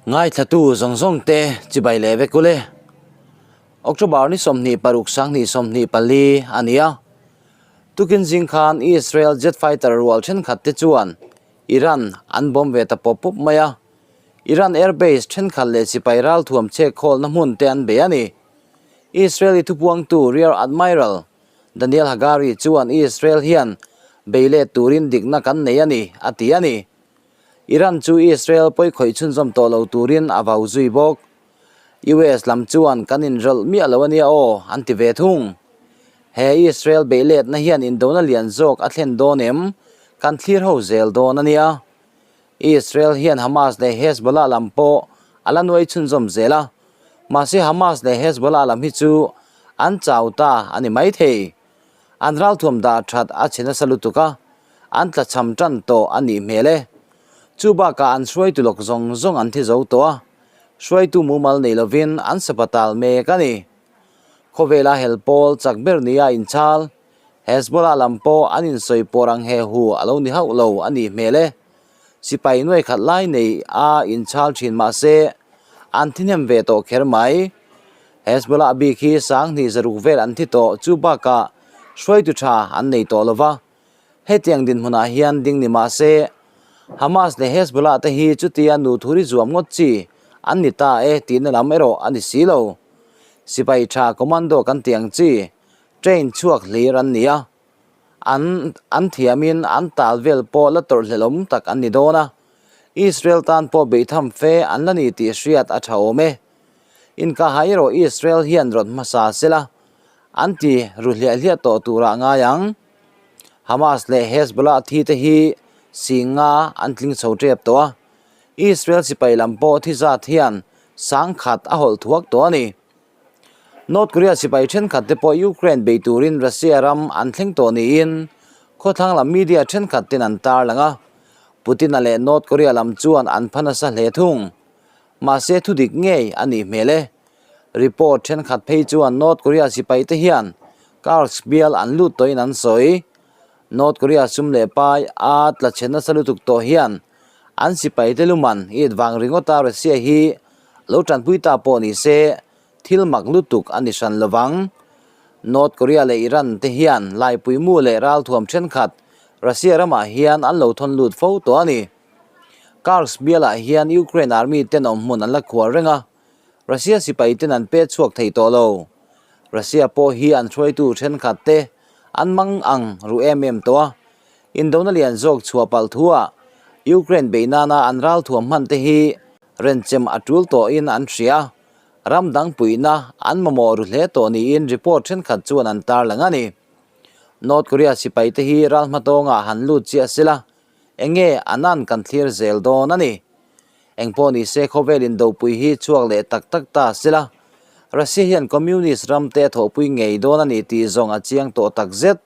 Ngaithlatu zawng zawng te chibai leh vek ule. October ni 26 2024 a ni a. Tukin zing khan Israel jet fighter rual thenkhat te chuan Iran an bomb ve ta pawp pawp mai a. Iran airbase thenkhat leh sipai ralthuam chhek khawlna hmun te an bei a ni. Israeli thupuangtu Rear Admiral Daniel Hagari chuan Israel hian bei let turin dikna kan nei a ni, a ti a ni. Iran chu Israel pawi khawih chhunzawm tawh lo turin a vau zui bawk. US lam chuan kan inrawlh miah lo a nia aw, an ti ve thung. He Israel beih letna hian indona lian zawk a thlen dawn em? Kan thlir ho zel dawn a nia. Israel hian Hamas leh Hezbollah lam pawh a la nuai chhunzawm zel a, mahse Hamas leh Hezbollah lam hi chu an chau ta a ni maithei. An ralthuam dah that a chhe nasa lutuk a, an tlachham tan tawh a nih hmel e. Chu bakah an hruaitu lawk zawng zawng an thi zo tawh a, hruaitu mumal nei lovin an sapatal mek a ni. Khawvela hel pawl chak ber nia inchhal, Hezbollah lam pawh an insawi pawr ang he hu a lo ni hauh lo a nih hmel e. Sipai nuai khat lai nei a inchhal thin mah se, an thi hnem ve tawh kher mai. Hezbollah bik hi 2000 zaruk vel an thi tawh chu bakah hruaitu tha an nei tawh lo va. Hetiang dinhmunah hian ding ni mah se, Hamas leh Hezbollah te hi chutia nu thuri zuam ngawt chi an ni ta e tihna lam erawh a ni si lo. Sipai tha commando kan tih ang chi train chhuak hlir an ni a, an an thiamin an tal vel pawh la tawrhhlelawm tak an ni dawn a, Israel tan pawh beihtham fe an la ni tih hriat a tha awm e. Inkahhai erawh Israel hian rawn hmasa sela an ti ru hliah hliah tawh turah ngai ang. Hamas leh Hezbollah thi te hi singa an tling chho tep tawh a, Israel sipai lam pawh thi zat hian 10,000 a hawlh thuak tawh a ni. North Korea sipai thenkhat te pawh Ukraine bei turin Russia ram an thleng tawh niin khawthlang lam media thenkhat ten an tarlang a, Putin-a leh North Korea lam chuan an pha nasa hle thung. Mahse thudik ngei a nih hmel e. Report thenkhat phei chuan North Korea sipai te hian Kursk bial an lut tawhin an sawi. North Korea sum leh pai a tla chhe nasa lutuk tawh hian an sipai te luman it vang ringawta Russia hi Lo tanpui ta pawh ni se, thil mak lutuk a ni hran lovang. North Korea leh Iran te hian laipui mu leh ralthuam thenkhat Russia ramah hian an lo thawn lut fo tawh a ni. Kursk bialah hian Ukraine army ten awm hmun an la khuar reng a, Russia sipai ten an pet chhuak thei tawh lo. Russia pawh hi an hruaitu thenkhat te an mang ang ru em em tawh a, indona lian zawk chhuah palh thuah Ukraine beih nana an ralthuam hman te hi Renchem a tul tawhin an hria. Ram dang puihna an mamawh ru hle tawh niin report thenkhat chuan an tarlang a ni. North Korea sipai te hi ral hmatawngah han lut chiah sela, enge an an kan thlir zel dawn a ni. Engpawh ni se khawvel indopui hi chhuak leh tak tak ta sela, Russia hian Communist ram te a thawhpui ngei dawn a ni tih zawng a chiang tawh takzet.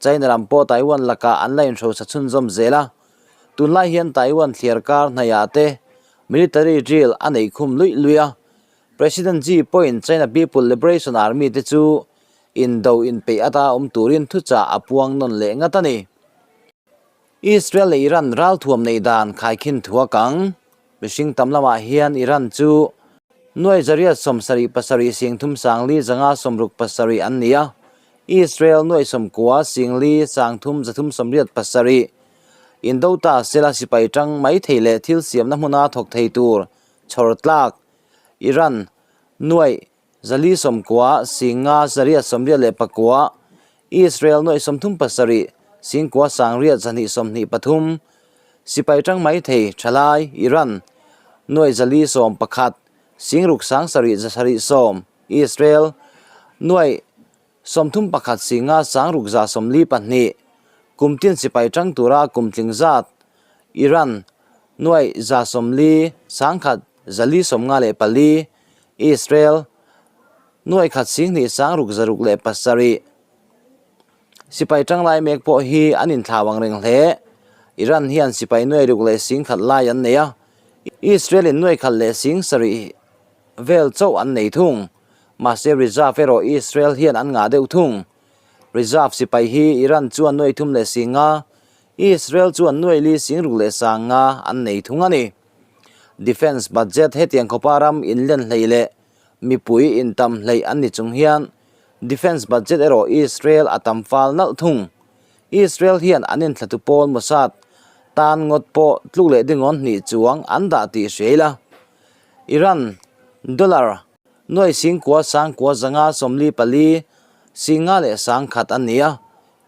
China lam pawh Taiwan lakah an la inhrosa chhunzawm zel a, tunlai hian Taiwan thliar kar hnaihah te military drill a neih khum luih luih a, President Xi pawhin China People Liberation Army te chu indo inpeih ata awm turin thuchah a puang nawn leh ngat a ni. Israel leh Iran ralthuam neih dan khaikhin thu a kang. Mihring tam lamah hian Iran chu nuai zariat 77 singthum sangli zanga 67 an ni a, Israel nuai 90 singli sangthum zathum 87. Indo ta sela sipai tang mai thei leh thil siamna hmuna thawk thei tur chhawr tlak Iran nuai 490 singa 889, Israel nuai 37 singkua sangriat 223, sipai tang mai thei thalai Iran nuai 411 singruk sangsarih 710, Israel nuai 31 singa sangruk 142, kumtin sipai tang tura kumtling zat Iran nuai 140 sangkhat 454, Israel nuai khat sing hnih sang ruk zaruk leh pasarih sipai tanglai mek pawh hi an inthlau ang reng hle. Iran hian sipai nuai ruk leh sing khat lai an nei a, Israel in nuai khat leh sing sarih vel chauh an nei thung. Mahse reserve erawh Israel hian an ngah deuh thung. Reserve sipai hi Iran chuan nuai thum leh sing nga, Israel chuan nuai li sing ruk leh sang nga an nei thung a ni. Defence budget hetiang khawpa ram inlen hleih leh mipui intam hleih an ni chung hian defence budget erawh Israel a tam fal nalh thung. Israel hian an inthlatu pawl Mossad tan ngawt pawh tluk leh dingawn hnih chuang an dah tih hria ila. Iran dollar nuai singkua sangkua zanga 44 singa leh sangkhat a ni a,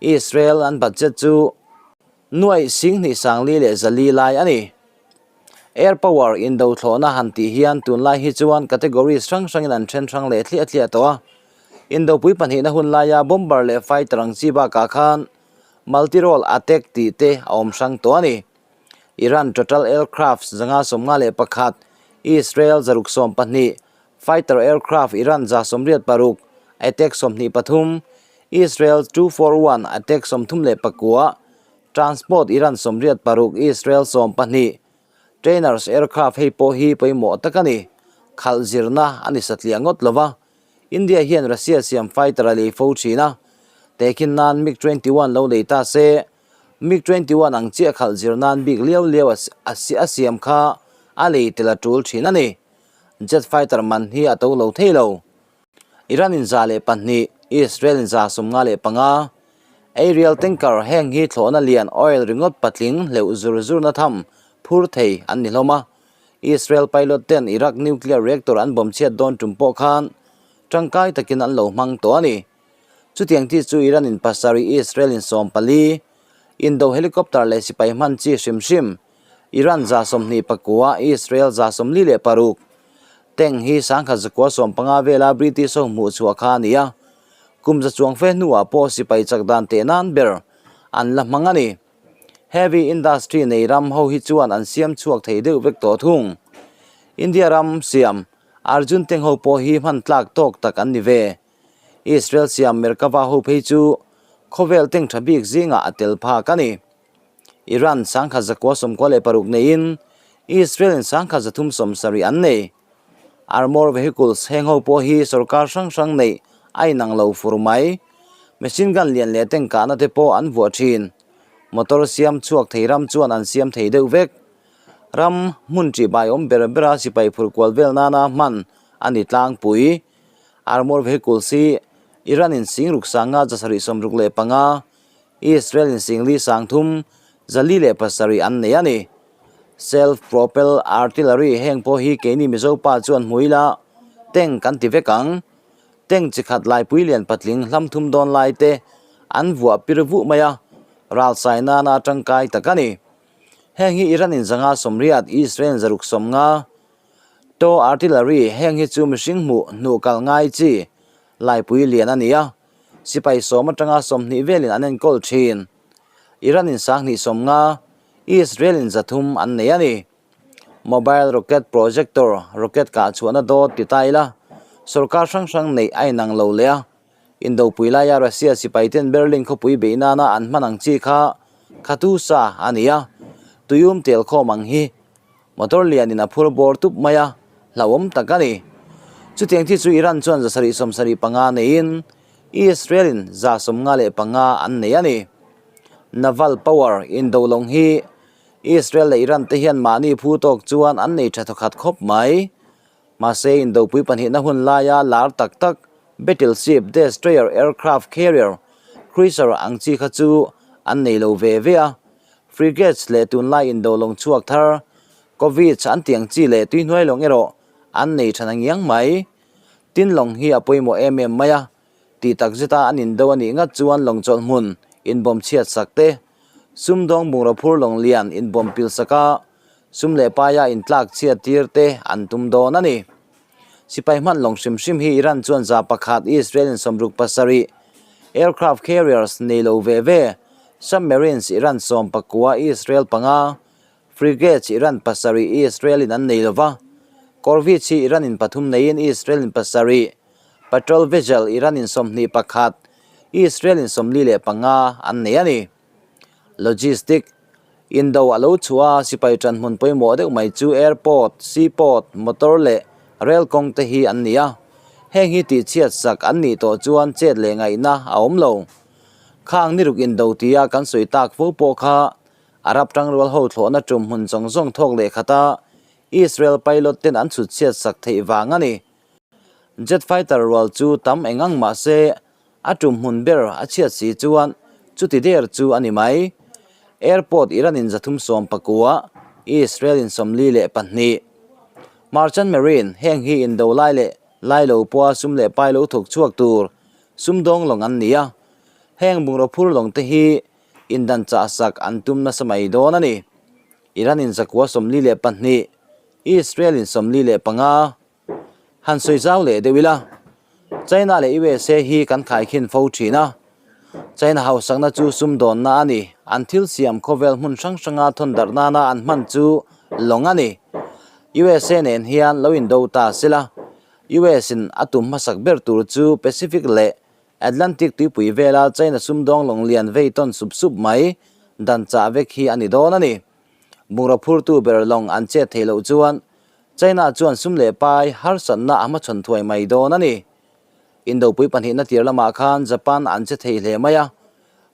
Israel an budget chu nuai singhnih sangli leh zali lai a ni. Air power indo thlawhna han tih hian tunlai hi chuan categories hrang hrangin an then hrang leh thliah thliah tawh a. Indopui pahnihna hun laia bomber leh fighter ang chi bakah khan multi-role attack tih te a awm hrang tawh a ni. Iran total aircrafts 151, Israel 170, fighter aircraft Iran 186, attack 23, Israel 241, attack 39, Transport Iran 86, Israel 12, Trainers aircraft hei pawh hi pawimawh tak a ni. Khalh zirna a ni satliah ngawt lo va, India hian Russia siam fighter a lei fo thin a, tehkhin nan MiG 21 lo lei ta se, MiG 21 ang chiah khalh zir nan bik liau liau a siam kha a lei tel a tul thin a ni. Jet fighter man hi a to lo thei lo. Iran in 102, Israel in 75, Aerial tanker heng hi thlawhna lian oil ringawt patling hleuh zur zurna tham phur thei an ni hlawm a. Israel pilot ten Iraq nuclear reactor an bomb chhiat dawn tum pawh khan tangkai takin an lo hmang tawh a ni. Chutiang chi chu Iran in pasarih, Israel in 14, Indo helicopter leh sipai hman chi hrim hrim, Iran 29, Israel 46. Tank hi 1915 vela British ho hmuh chhuah kha a ni a, kum za chuang fe hnuah pawh sipai chak dan teh nan ber an la hmang a ni. Heavy industry nei ram ho hi chuan an siam chhuak thei deuh vek tawh thung. India ram siam Arjun tank ho pawh hi hman tlak tawk tak an ni ve. Israel siam Merkava ho phei chu khawvel tank tha bik zingah a tel phak a ni. Iran 1996 neiin Israel in 1370 an nei. Armour vehicles heng ho pawh hi sorkar hrang hrang neih a inang lo fur mai. Machine gun lian leh tank kahna te pawh an vuah thin. Motor siam chhuak thei ram chuan an siam thei deuh vek. Ram hmun ṭihbai awm ber bera sipai phur kual vel nana hman a ni tlangpui. Armour vehicles hi Iran in 6,500 765, Israel in 4 300 407 an nei a ni. Self propel artillery heng pawh hi keini Mizo pa chuan hmu ila tank kan ti vek ang. Tank chi khat laipui lian patling hlam thum dawn lai te an vuah pir vuh mai a, ral sai nana tangkai tak a ni. Heng hi Iran in 180, Israel in 650. Tow artillery heng hi chu mihring hmuh hnuh kal ngai chi laipui lian a ni a, sipai sawm atanga 20 velin an enkawl thin. Iran in 250, Israel in 300 an nei a ni. Mobile rocket projector, rocket kah chhuahna dawt ti ta ila, sorkar hrang hrang neih a inang lo leh a. Indopui laia Russia sipai ten Berlin khawpui beih nana an hman ang chi kha Katyusha a ni a, tuium tel khawm ang hi Motor lianin a phur bawr tup mai a, hlauhawm tak a ni. Chutiang thi chu Iran chuan 775 neiin Israel in 155 an nei a ni. Naval power indo lawng hi Israel leh Iran te hian mahni phu tawk chuan an nei tha thawkhat khawp mai. Mahse indopui pahnihna hun laia lar tak tak battleship, destroyer, aircraft carrier, cruiser ang chi kha chu an nei lo ve ve a. Frigates leh tunlai indo lawng chhuak thar Covid an tiang chi leh tuihnuai lawng erawh an nei tha nangiang mai. Tin lawng hi a pawimawh em em mai a, tih tak zeta an indo a nih ngat chuan lawng chawlh hmun inbawm chhiat sak te, sumdawng bungraw phur lawng lian inbawm pil sak a, sum leh paia intlak chhiat tir te an tum dawn a ni. Sipai hman lawng hrim hrim hi Iran chuan 100, Israel in 67, aircraft carriers nei lo ve ve, submarines Iran 19, Israel 5, frigates Iran 7, Israel in an nei lo va, corvettes hi Iran in 3 neiin Israel in 7, patrol vessel Iran in 21, Israel in 45 an nei a ni. Logistic Indo a lo chhuah a, sipai tan hmun pawimawh deuh mai chu airport, seaport, motor leh rail kawng te hi an ni a. Heng hi tihchhiat sak an nih tawh chuan chet leh ngaihna a awm lo. Khang ni ruk indo tia kan sawi tak fo pawh kha Arab tangrual ho thlawhna tum hmun zawng zawng thawk leh khata. Israel pilot ten an chhut chhiat sak theih vang a ni. Jet fighter rual chu tam eng ang mah se a tum hmun ber a chhiat si chuan chuti der chu a ni mai. Airport Iran in 319, Israel in 42. Merchant Marine heng hi indo lai leh lai lo pawha sum leh pai lo thawk chhuak tur sumdawng lawng an ni a. Heng bungraw phur lawng te hi indan chah sak an tum nasa mai dawn a ni. Iran in 942, Israel in 45. Han sawi zau leh deuh ila, China leh USA hi kan khaikhin fo thin a. China hausakna chu sumdawnna a ni, an thil siam khawvel hmun hrang hranga thawn darh nana an hman chu lawng a ni. USA nen hian lo indo ta sela, US in a tum hmasak ber tur chu Pacific leh Atlantic tuipui vela China sumdawng lawng lian vei tawn sup sup mai dan chah vek hi a ni dawn a ni. Bungraw phurtu ber lawng an chet theih loh chuan China chuan sum leh pai harsatna a hmachhawn thuai mai dawn a ni. Indopui pahnihna tir lamah khan Japan an che thei hle mai a,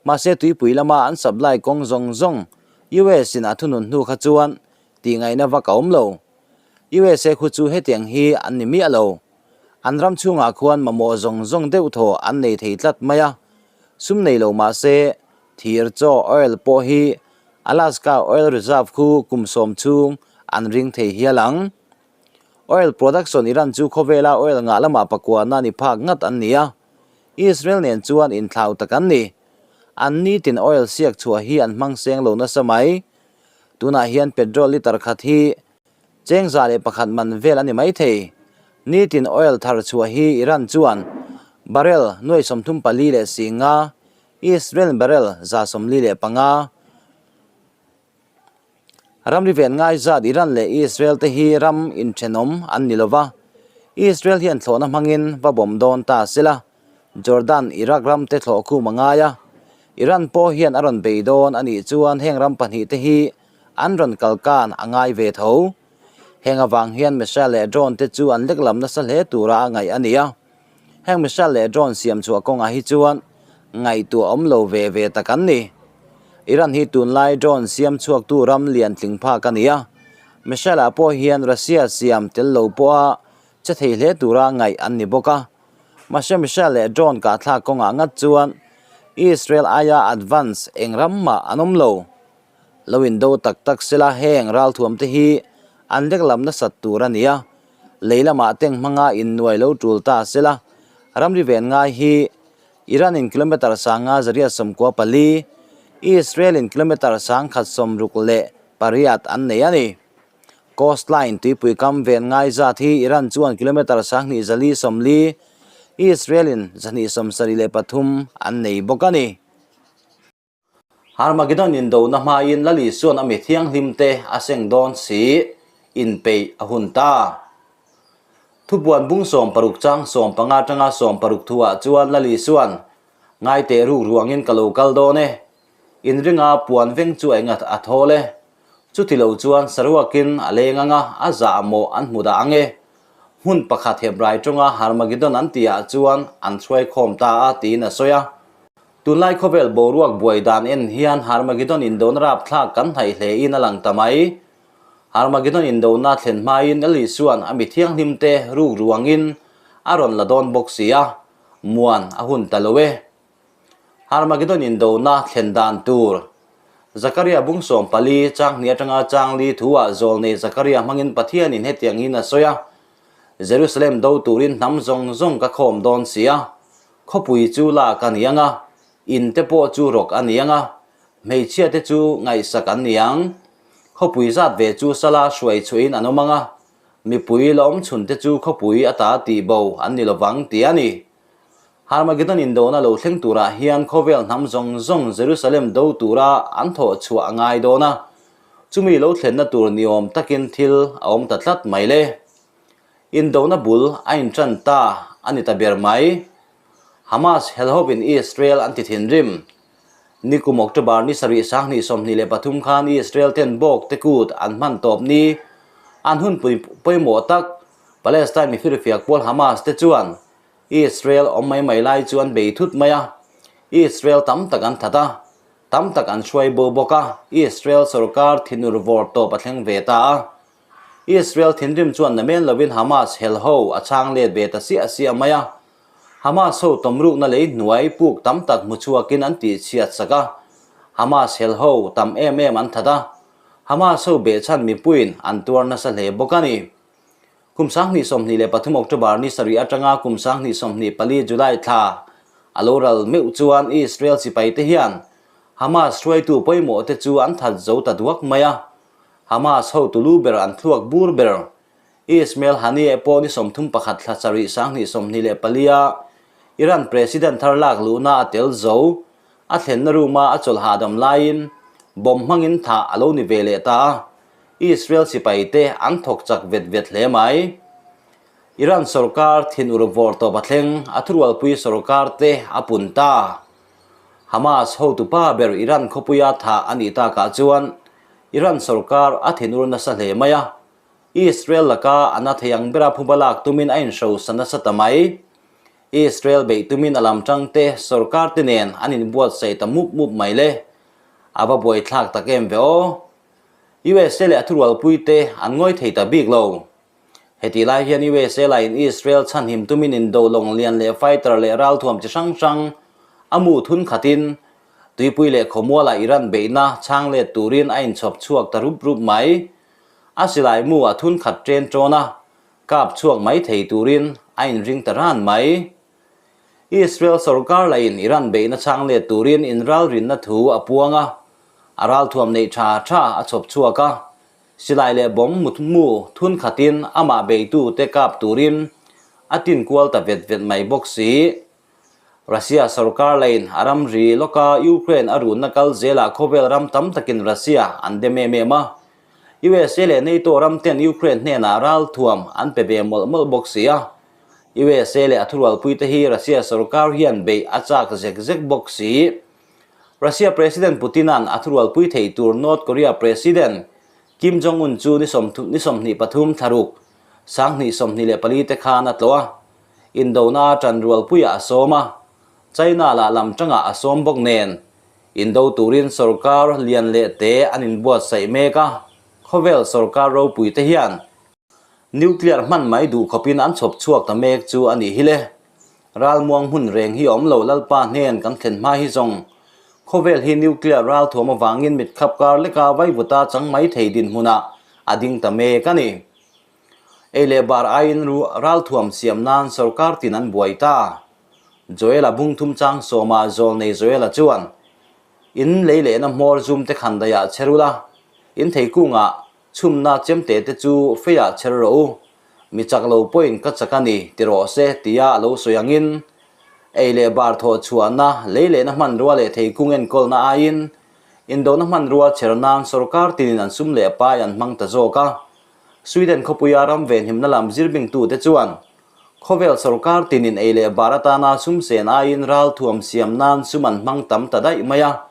mahse tuipui lama an supply kawng zawng zawng US in a thunun hnu kha chuan tihngaihna vak a awm lo. USA khu chu hetiang hi an ni miah lo. An ram chhungah khuan mamawh zawng zawng deuh thaw an nei thei tlat mai a, sum nei lo mahse thir chaw oil pawh hi Alaska Oil Reserve khu kum sawm chhung an ring thei hial ang. Oil production Iran chu khawvela oil ngah lamah pakuana ni phak ngat an ni a, Israel nen chuan inthlau tak an ni. An nitin oil siak chhuah hi an hmang seng lo nasa mai. Tunah hian petrol litre khat hi cheng 101 man vel a ni mai thei. Nitin oil thar chhuah hi Iran chuan barrel nuai 34 leh 50, Israel barrel 145. Ramri ven ngai zat Iran leh Israel te hi ram inthenawm an ni lova, Israel hian thlawhna hmangin va bawm dawn ta sela, Jordan, Iraq ram te thlawh khum a ngai a, Iran pawh hian a rawn bei dawn a nih chuan heng ram pahnih te hi an rawn kalkan a ngai ve tho. Heng avang hian missile leh drone te chu an lek lam nasa hle tura a ngaih a ni a. Heng missile leh drone siam chhuah kawngah hi chuan ngaihtuah awm lo ve ve tak an ni. Iran hi tunlai drone siam chhuaktu ram lian tling phak a ni a, missile ah pawh hian Russia siam tel lo pawha che thei hle tura ngaih an ni bawk a. Mahse missile leh drone kahthlak kawngah ngat chuan Israel aia advance eng ram mah an awm lo. Lo indo tak tak sela heng ralthuam te hi an lek lam nasat tur a ni a, lei lamah teng hmanga innuai lo tul ta sela ramri ven ngai hi Iran in kilometre 594, Israel in kilometre 168 an nei a ni. Coastline tuipui kam ven ngai zat hi Iran chuan kilometre 2440, Israel in 273 an nei bawk a ni. Armageddon indona hmain Lal Isua'n a mi thianghlimte a seng dawn si, inpeih a hun ta. Thupuan bung 60 chang 15 atanga 60 thuah chuan Lal Isua'n, Ngaiteh ruk ruangin ka lo kal dawn e, inringa puan veng chu a engat a thawl e, chuti lo chuan saruakin a leng anga a zah mawh an hmu dah ang e. Hmun pakhat Hebrai tawnga Harmageddon an tihah chuan an hruaikhawm ta a tiin a sawi a. Tunlai khawvel boruak buai dan en hian Harmageddon indona rapthlak kan hnaih hlein a lang ta mai. Harmageddon indona thlen hmain Eli chuan a mi thianghlimte ruk ruangin a rawn la dawn bawk si a, muan a hun ta lo e. Harmageddon indona thlen dan tur Zakaria bung 14 chang hnih atanga chang li thuah zawlnei Zakaria hmangin Pathianin hetiangin a sawi a, Jerusalem do turin hnam zawng zawng ka khawm dawn si a, Khawpui chu lak a ni ang a, in te pawh chu rawk a ni ang a, hmeichhia te chu ngaihsak an ni ang. Khawpui zat ve chu sala hruai chhuahin an awm ang a, mipui la awm chhun te chu khawpui ata tih bo an ni lovang tih a ni. Harmagedon indona lo thleng turah hian khawvel hnam zawng zawng Jerusalem do tura an thawh chhuah a ngai dawn a, chumi lo thlenna tur ni awm takin thil a awm ta tlat mai le. Indona bul a inṭan ta a ni ta ber mai. Hamas helhovin Israel an ti thinrim. Nikum October ni sarih 2023 khan Israel ten bawk te kut an hman tawp ni. An hun pawimawh tak Palestine mifirfiak pawl Hamas te chuan Israel awm mai mai lai chu an bei thut mai a, Israel tam tak an that a, tam tak an hruai bo bawk a, Israel sorkar thinur vawr tawp a thleng ve ta a. Israel thinrim chuan namen lovin Hamas hel ho a chhang let ve ta siah siah mai a. Hamas ho tawmrukna lei hnuai puk tam tak hmu chhuakin an tihchhiat sak a. Hamas hel ho tam em em an that a. Hamas ho behchhan mipuiin an tuar nasa hle bawk a ni. Kum 2023 October ni sarih atanga kum 2024 July thla a lo ral meuh chuan Israel sipaite hian Hamas hruaitu pawimawh te chu an that zo ta duak mai a. Hamas hotu lu ber an thluak bur ber Ismail Haniyeh pawh ni 31 thla sarih 2024 a Iran President thar lak luhna a tel zo. A thlenna room a a chawlh hahdam laiin bomb hmangin thah a lo ni ve leh ta a, Israel sipai te an thawk chak vet vet hle mai. Iran sorkar thinur vawr tawp a thleng, a thurualpui sorkar te a pun ta. Hamas hotu pa ber Iran khawpuia thah a nih takah chuan Iran sorkar a thinur nasa hle mai a, Israel laka a na thei ang bera phuba lak tumin a inhrosa nasa ta mai. Israel beih tumin a lam tangte sorkar te nen an inbuatsaih ta mup mup mai le. A va buaithlak tak em ve aw. USA leh a thurualpui te an ngawi thei ta bik lo. Hetih lai hian USA laiin Israel chhanhim tumin indo lawng lian leh fighter leh ralthuam chi hrang hrang a mu thun khatin tuipui leh khawmualah Iran beihna chhang let turin a inchhawp chhuak ta rup rup mai. A silai mu a thun khat ṭen ṭawn a, kap chhuak mai thei turin a inring ta ran mai. Israel sorkar lahin Iran beihna chhang let turin inralrinna thu a puang a, a ralthuam neih ṭha ṭha a chhawp chhuak a, silai leh bomb mutmu thun khatin amah beitute kap turin a tin kual ta vet vet mai bawk si. Russia sorkar lahin a ramri lawka Ukraine a runna kal zelah khawvel ram tam takin Russia an dem em em a. USA leh NATO ram ten Ukraine hnenah ralthuam an pe ve mawlh mawlh bawk si a. USA leh a thurualpuite hi Russia sorkar hian beih a chak zek zek bawk si. Russia President Putin-a'n a thurualpui thei tur North Korea President Kim Jong-un chu ni 23 thlaruk 2024 te khan a tlawh a. Indona ṭanrualpuiah a sawm a, China lah lam ṭangah a sawm bawk nen, indo turin sorkar lian leh te an inbuatsaih mek a, khawvel sorkar ropui te hian nuclear hman mai duh khawpin an chhawp chhuak ta mek chu a nih hi le. Ralmuang hmun reng hi awm lo Lalpa hnen kan thlen hma hi zawng khawvel hi nuclear ralthuam avangin mitkhap kar leka vaivuta chang mai thei dinhmunah a ding ta mek a ni. Ei leh bar aiin ralthuam siam nan sorkar tin an buai ta. Joela bungthum chang sawma zawl nei Joela chuan, In lei lehna hmawr zum te khan daiah chher ula, in thei kungah chhumna chemte te chu feiah chher rawh u, mi chak lo pawhin ka chak a ni ti rawh se tia a lo sawi angin, ei leh bar thawh chhuahna, lei lehna hmanrua leh thei kung enkawlna aiin indona hmanrua chher nan sorkar tinin an sum leh pai an hmang ta zawk a. Sweden khawpuia ram venhimna lam zirbingtute chuan khawvel sorkar tinin ei leh bar atana sum sen aiin ralthuam siam nan sum an hmang tam ta daih mai a.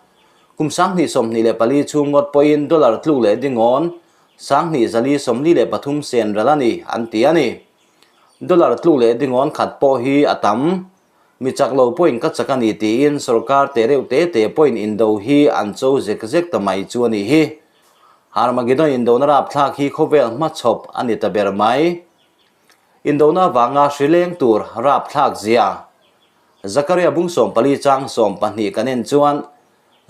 Kum 2024 chhung ngawt pawhin dollar tluk leh dingawn 2443 sen ral a ni an ti a ni. Dollar tluk leh dingawn khat pawh hi a tam. Mi chak lo pawhin ka chak a ni tiin sorkar te reuh te te pawhin indo hi an cho zek zek ta mai chu a nih hi. Armageddon indona rapthlak hi khawvel hmachhawp a ni ta ber mai. Indona avanga hri leng tur rapthlak zia. Zakaria bung 14 chang 12 kan en chuan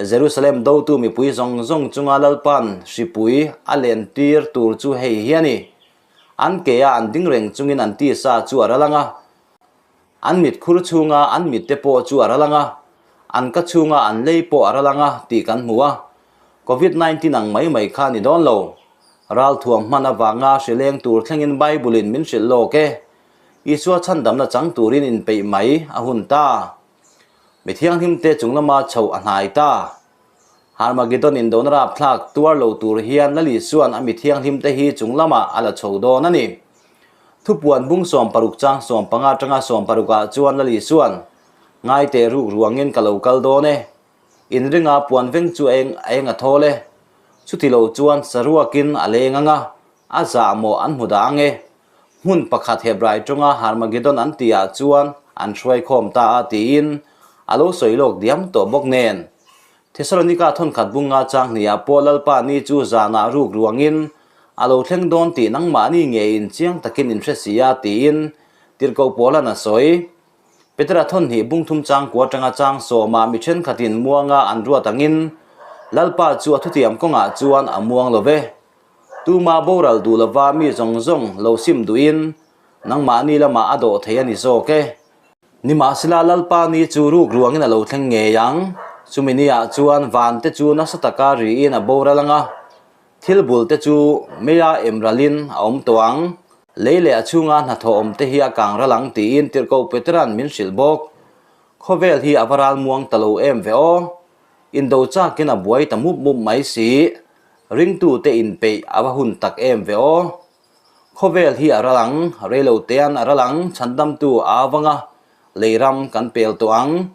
Jerusalem dotu mipui zawng zawng chunga Lalpa'n hripui a len tir tur chu hei hi a ni. An ke a an ding reng chungin an tisa chu a ral ang a. An mit khur chhunga an mit te pawh chu a ral ang a, an ka chhunga an lei pawh a ral ang a tih kan hmu a. Covid 19 ang mai mai kha ni dawn lo. Ralthuam hman avanga hri leng tur thlengin Bible in min hrilh lawk e. Isua chhandamna chang turin inpeih mai a hun ta. Mi thianghlim te chung lama chhoh a hnai ta. Harmagedon indona rapthlak tuar lo tur hian Lal Isua'n a mi thianghlim te hi chung lamah a la chho dawn a ni. Thupuan bung 60 chang 15 atanga 60 ah chuan Lal Isua'n, Ngaite ruk ruangin ka lo kal dawn e. Inringa puan veng chu eng a eng a thawl e. Chuti lo chuan saruakin a leng ang a, a zah maw an hmu dah ang e. Hmun pakhat Hebrai tawnga Harmagedon an tihah chuan an hruaikhawm ta a tiin a lo sawi lawk diam tawh bawk nen. Thesalonika thawnkhat bunga chang hniah pawh Lalpa ni chu zanah ruk ruangin A lo thleng dawn tih nangmahni ngeiin chiang takin in hre si a, tiin Tirhkoh Paula'n a sawi. Petera thawnhnih bungthum changkua atanga chang sawmah mi thenkhatin muanga an ruat angin Lalpa chu a thutiam kawngah chuan a muang lo ve. Tuma boral duh lova mi zawng zawng lo sim duhin nangmahni lamah a dawh thei a ni zawk e. Nimahsela Lalpa ni chu ruk ruangin a lo thleng ngei ang. Chumi niah chuan vante chu nasa taka riin a boral ang a, thil bul te chu meia em ralin a awm tawh ang. Lei leh a chhunga hnathawh awm te hi a kang ral ang tiin Tirhkoh Petera'n min hrilh bawk. Khawvel hi a va ral muang ta lo em ve aw. Indo chakin a buai ta mup mup mai si. Ringtute inpeih a va hun tak em ve aw. Khawvel hi a ral ang, reilo tean a ral ang, chhandamtu a avang a, lei ram kan pel tawh ang.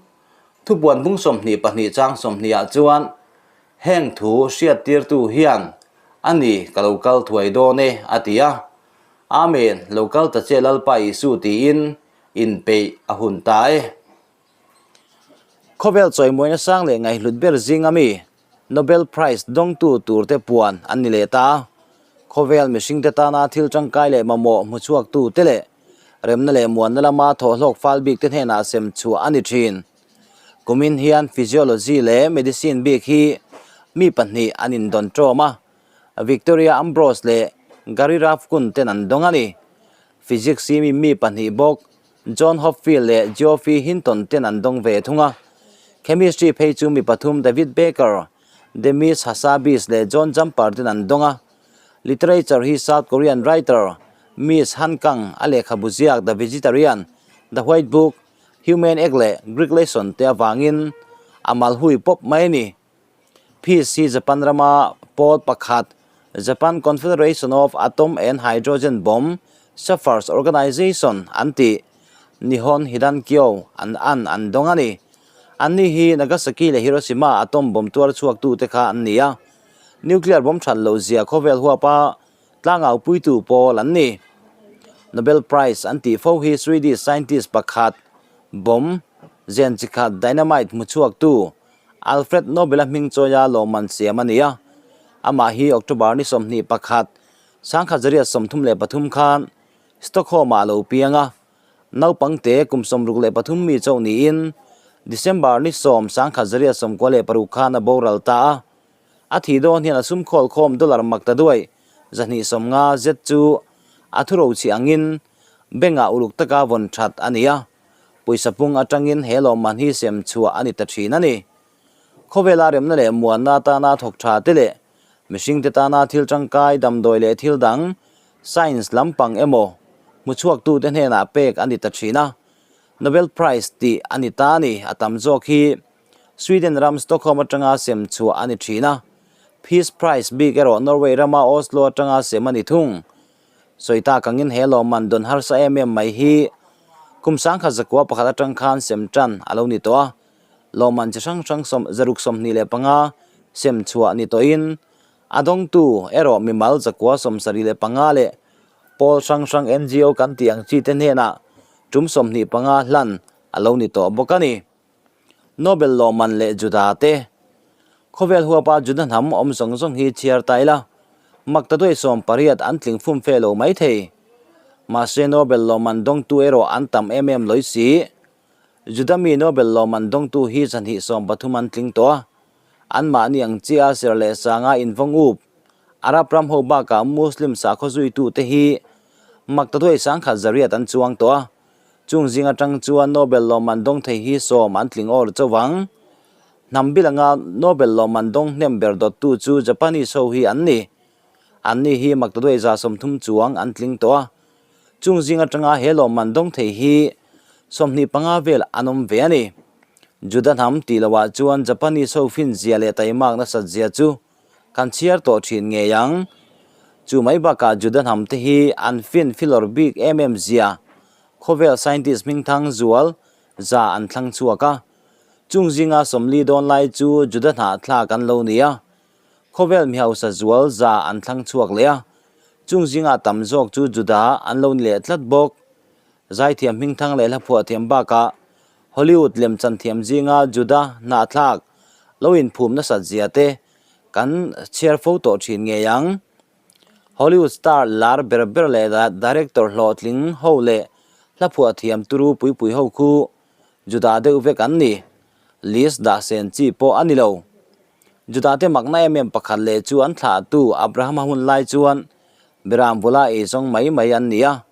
Thupuan bung 22 chang 20 ah chuan heng thu hriattirtu hian a ni ka lo kal thuai dawn e a ti a. Amen, lo kal ta che Lalpa Isu tiin inpeih a hun ta e. Khawvel chawimuaina sang leh ngaihhlut ber zinga mi Nobel Prize dawngtu turte puan an ni leh ta. Khawvel mihringte tana thil tangkai leh mamawh hmuchhuaktute leh remna leh muanna lama thawhhlawk fal bikte hnenah sem chhuah a ni thin. Kumin hian Physiology leh Medicine bik hi mi pahnih an indawn tawm a, Victoria Ambrose leh Gary Ruvkun ten an dawng a ni. Physics hi mi pahnih bawk John Hopfield leh Geoffrey Hinton ten an dawng ve thung a. Chemistry phei chu mi pathum David Baker, Demis Hassabis leh John Jumper ten an dawng a. Literature hi South Korean writer Miss Han Kang a lehkhabu ziak The Vegetarian, The White Book, Human Egg leh Greek Lesson te avangin a mal hui pawp mai a ni. Peace hi Japan rama pawl pakhat, Japan Confederation of Atom and Hydrogen Bomb Sufferers Organization an tih, Nihon Hidankyo an an an dawng a ni. Anni hi Nagasaki leh Hiroshima atom bomb tuar chhuaktute kha an ni a, nuclear bomb that loh zia khawvel huapa tlangau puitu pawl an ni. Nobel Prize an tih fo hi Swedish scientist pakhat, bomb zen chi khat dynamite hmu chhuaktu, Alfred Nobel-a hming chawia lawmman siam a ni a, amah hi October ni 21, 1933 khan Stockholm-ah a lo piang a, naupangte kum 63 mi chauh niin December ni 10, 1996 khan a boral ta a. A thih dawn hian a sum khawl khawm dollar mak ta duai 250 zet chu a thurochhi angin bank-ah uluk taka vawn that a ni a. Pawisa pung atangin he lawmman hi sem chhuah a ni ta thin a ni. Khawvela remna leh muanna atana thawk tha te leh mihringte tana thil tangkai, damdawi leh thil dang, science lampang emaw hmuchhuaktute hnenah pek a ni ta thin a. Nobel Prize tih a ni ta a ni. A tam zawk hi Sweden ram Stockholm atanga sem chhuah a ni thin a. Peace Prize bik erawh Norway rama Oslo atanga sem a ni thung. Sawi tak angin he lawmman dawn harsa em em mai hi kum 1901 atang khan sem tan a lo ni tawh a, lawmman chi hrang hrang 625 sem chhuah ni tawhin a dawngtu erawh mimal 975 leh pawl hrang hrang NGO kan tih ang chi te hnenah tum 25 hlan a lo ni tawh bawk a ni. Nobel lawmman leh Juda te. Khawvel huapa Juda hnam awm zawng zawng hi chhiar ta ila, maktaduai 18 an tling fum fe lo mai thei. Mahse Nobel lawmman dawngtu erawh an tam em em lawih si. Juda mi Nobel lawmman dawngtu hi 230 an tling tawh a. Anmahni ang chiah ser leh sanga invawng up, Arab ram ho bakah Muslim sakhaw zuitute hi maktaduai 1800 an chuang tawh a. Chung zing atang chuan Nobel lawmman dawng thei hi sawm an tling awr chauh ang. Hnam bil anga Nobel lawmman dawng hnem ber dawttu chu Japanese ho hi an ni. Anni hi maktaduai 30 chuang an tling tawh a. Chung zing atanga he lawmman dawng thei hi 25 vel an awm ve a ni. Juda hnam tih lohah chuan Japanese ho fin zia leh taimak nasat zia chu kan chhiar tawh thin ngei ang. Chu mai bakah Juda hnam te hi an fin filawr bik em em zia khawvel scientist hmingthang zual za an thlang chhuak a. Chung zinga 40 dawn lai chu Juda hnah thlak an lo ni a. Khawvel mi hausa zual za an thlang chhuak leh a. Chung zinga tam zawk chu Juda an lo ni leh tlat bawk. Zaithiam hmingthang leh hlaphuah thiam bakah Hollywood lemchan thiam zinga Juda hnahthlak lo inphum nasat zia te kan chhiar fo tawh thin ngei ang. Hollywood star lar ber ber leh director hlawhtling ho leh hla phuah thiam turu pui pui ho khu Juda deuh vek an ni. List dah sen chi pawh a ni lo. Juda te makna em em pakhat leh chu an thlahtu Abrahama hun lai chuan Beram bula ei zawng mai mai an ni a,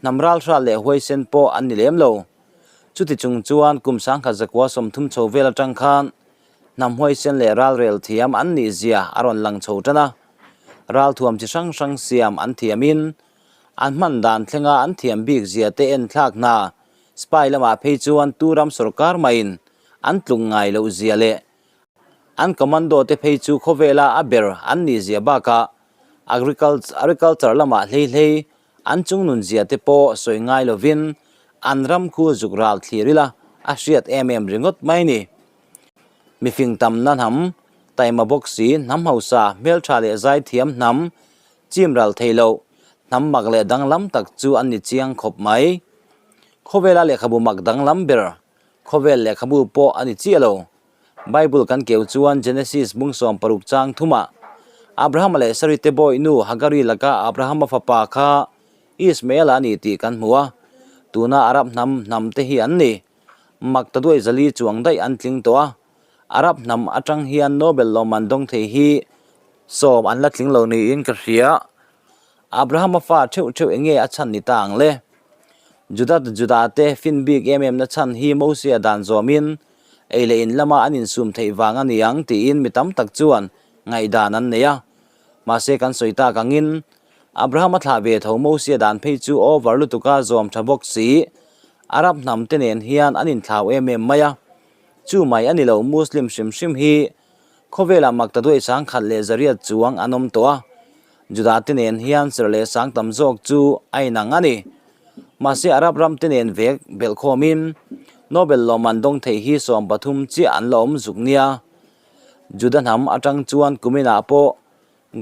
hnam ralhral leh huaisen pawh an ni lem lo. Chuti chung chuan kum sangkhat zakua 30 chho vel atang khan hnam huaisen leh ralrel thiam an nih zia a rawn lang chho tan a. Ralthuam chi hrang hrang siam an thiamin an hman dan thlenga an thiam bik zia te en thlak hna spy lamah phei chuan tu ram sorkar maiin an tluk ngai loh zia leh an commando te phei chu khawvela a ber an nih zia bakah Agriculture lamah hlei hlei an chungnun zia te pawh sawi ngai lovin an ram khu zuk ral thlir ila a hriat em em ringawt mai ni. Mifing tamna hnam, taima bawk si, hnam hausa, hmeltha leh zaithiam hnam, chim ral thei loh, hnam mak leh danglam tak chu an ni chiang khawp mai. Khawvela lehkhabu mak danglam ber, khawvel lehkhabu pawh a ni chiah lo. Bible kan keu chuan Genesis bung 60 chang thumah Abrahama leh Sari te bawi nu Hagari laka Abrahama fapa kha Ismael-a a ni tih kan hmu a, tuna Arab hnam hnam te hi an ni. Mak ta duai zali chuang daih an tling tawh a, Arab hnam atang hian Nobel lawmman dawng thei hi 10 an la tling lo niin ka hria. Abrahama fa theuh theuh enge a chhan ni ta ang le? Juda Juda te fin bik em em na chhan hi Mosia dan zawmin ei leh in lama an insum theih vang a ni ang tiin mi tam tak chuan ngaihdan an nei a. Mahse kan sawi tak angin Abraham a thlah ve tho Mosia dan phei chu over lutuka zawm tha bawk si. Arab hnam te nen hian an inthlau em em mai a. Chu mai a ni lo Muslim hrim hrim hi khawvelah makta duai 1100 chuang an awm tawh a. Juda te nen hian serh leh sang tam zawk chu a inang a ni. Mahse Arab ram te nen vek belhkhawmin Nobel lawmman dawng thei hi 13 chiah an la awm zuk nia. Juda hnam atang chuan kuminah pawh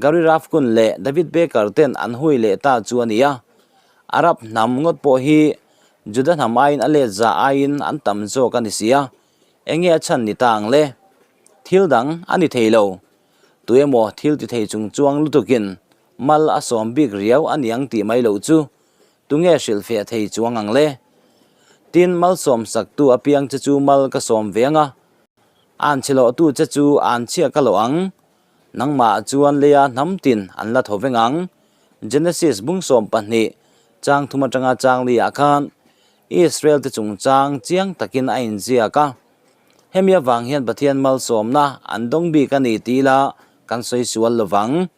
Gary Rafkun leh David Baker ten an hui leh ta chu a ni a. Arab hnam ngawt pawh hi Juda hnam aiin a let za aiin an tam zawk a ni si a. Enge a chhan ni ta ang le? Thil dang a ni thei lo. Tuemaw thil ti thei chung chuang lutukin mal a sawm bik riau a niang tih mai loh chu tunge hrilhfiah thei chuang ang le? Tin, malsawm saktu apiang che chu mal ka sawm ve ang a, an chhe lawhtu che chu an chhia ka lawh ang. Nangmah chuan leia hnam tin an la tho veng ang. Genesis bung 12 chang thum atanga chang li ah khan Israel te chungchang chiang takin a inziak a. Hemi avang hian Pathian malsawmna an dawng bik a ni tih ila kan sawi sual lovang.